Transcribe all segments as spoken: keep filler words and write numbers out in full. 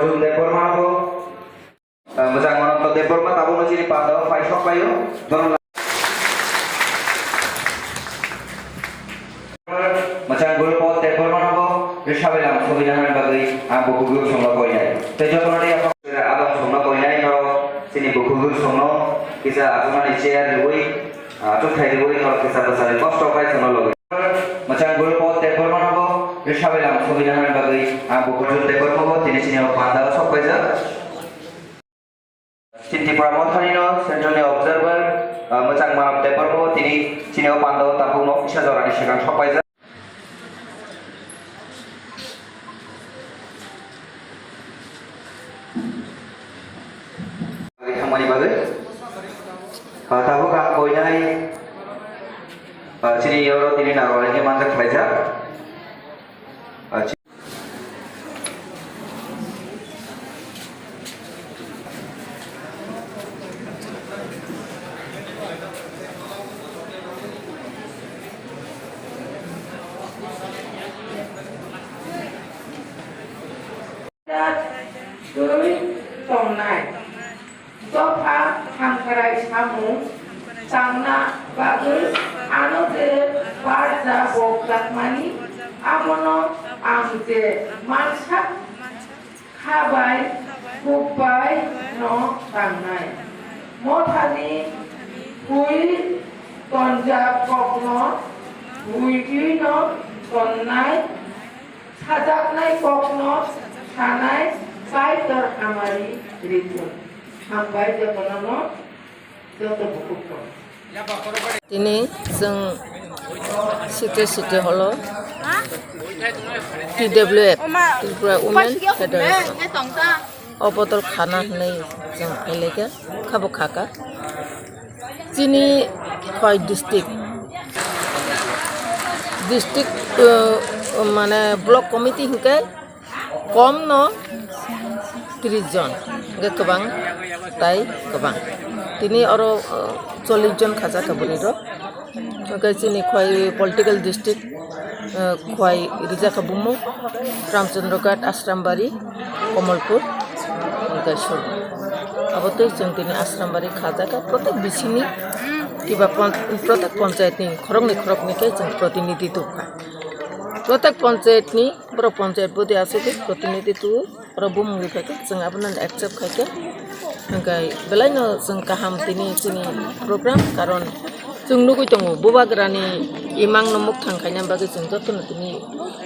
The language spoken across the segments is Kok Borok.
Debbarma bo, ah, mwchang Ananto Debbarma tabukno chini pandao phai sok paio. Bono Mwchang Guru Paul Debbarma no bo rwchapwi lang subidahan bagwi ang bukhuk songno koinai. Tei jotono tei adong songno koinai norok chini bukhuk songno kisa achukmani chair rwui, ah, achukthai rwui norok kisa bwsari kosto khai songno logi. Mwchang Guru Paul Debbarma no bo rwchapwi lang subidahan bagwi ang bukhuk Debbarma bo tini chini o pandao sok paijak. Chini Tripura Mothani no Central ni Observer, ah, mwchang Manav Debbarma bo tini chini o pandao tabuk no kisa jora ni swkang sok paijak. Bagwi thangmani bagwi, ah, tabuk ang koinai, ah, chini oro tini narwari khe manjak khlaijak. Ah, chi- Twi tongnai. Dopha hamkrai samung tangna bagwi ano je barja bokjakmani, abono ang je mansa kha bai kuk bai no tangnai. Mothani bui tonjak kokno buitwi no tonnai. Sajaknai kokno sanai Kaitor hamari rithung. Hambai jotono no, joto bukhuk tong. Tini chwng City City Hall o T W F, Tripura Women Federation, o bodol khana hwnwi chwng phailai kha, khabo kha kha. Chini khoi district, district, uh, mane block committee hwnkhe kom no tris jon, hwnkhe kwbang tai kwbang. Tini oro, uh, chollish jon khajak kha bwrwi rok. Hwnkhe chini khoi political district, uh, khoi rijak kha bumung Ramchandra Ghat, Ashram Bari, Komolpur, hwnkhe Sur. Abo tei chwng tini Ashram Bari kha jaga, protek bisini kiba pon-, protek ponchayat ni khoroknwi khoroknwi khe chwng protinidhi tubkha. Protek ponchayat ni, borok ponchayat body aswk khe protinidhi tubu, oro bumung bai khe chwng abono accept khai khe. Hwnkhe belai no chwng kaham tini chini program, karon chwng nugwi tongo, bubagrani imang no mukthang khaina bagwi chwng jotono tini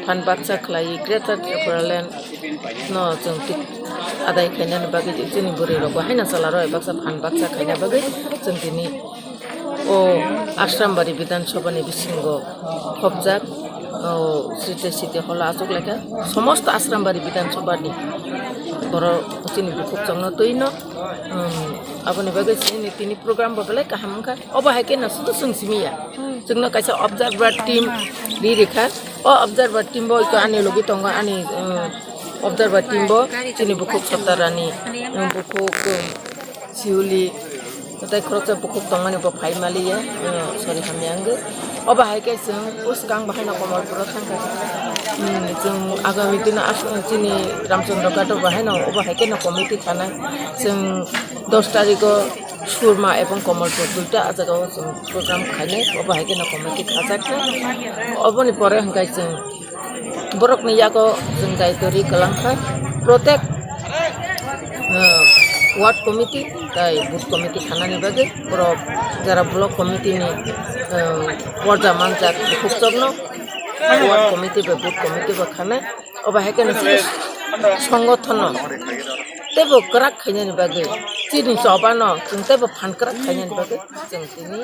phan baksa khlai, Greater Tipraland no chwng tik adai khainani bagwi chini bwrwi rok bo haino chwla rok bai baksa phan baksa khaina bagwi chwng tini o Ashram Bari Bidhan Sabha ni bisingo khopjak, o City City Hall o achuk lai kha, somosto Ashram Bari Bidhan Sabha ni borok chini bukhuk chwng no twi no, um, aboni bagwi chini tini program bo belai kaham wngkha. Obo hai khe no sudu chwng simi ya. Chwngno kaisa observer team ri rikha. O observer team bo iko ani logi tongo, ani, um, observer team bo chini bukhuk Satarani, um, bukhuk, um, Siuli, tei khoroksa bukhuk tongmani bo phai maliya, um, sorry, hamya wngwi. Obo hai khe chwng bwskang bahai no Komolpuro thangkha. Um, chwng agami dino aswk chini Ramchandra Ghat o bahai no obo hai khe no committee khanai. Chwng dos tarikh o Surma ebong Komolpur duita a jaga o chwng program khainai, obo hai kheno committee khajak kha. Oboni pore hwnkhe chwng borokni yago chwng daitori kwlangkha, protek, uh, ward committee tei booth committee khanani bagwi borok jara block committee ni, uh, porda manjak bukhukchokno ward committee bai booth committee bo khanai. Obo hai kheno chini songothono teibo kwrak khainani bagwi, chini chobano chwng teibo phan kwrak khainani bagwi chwng tini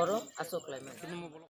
oro achuk laimani.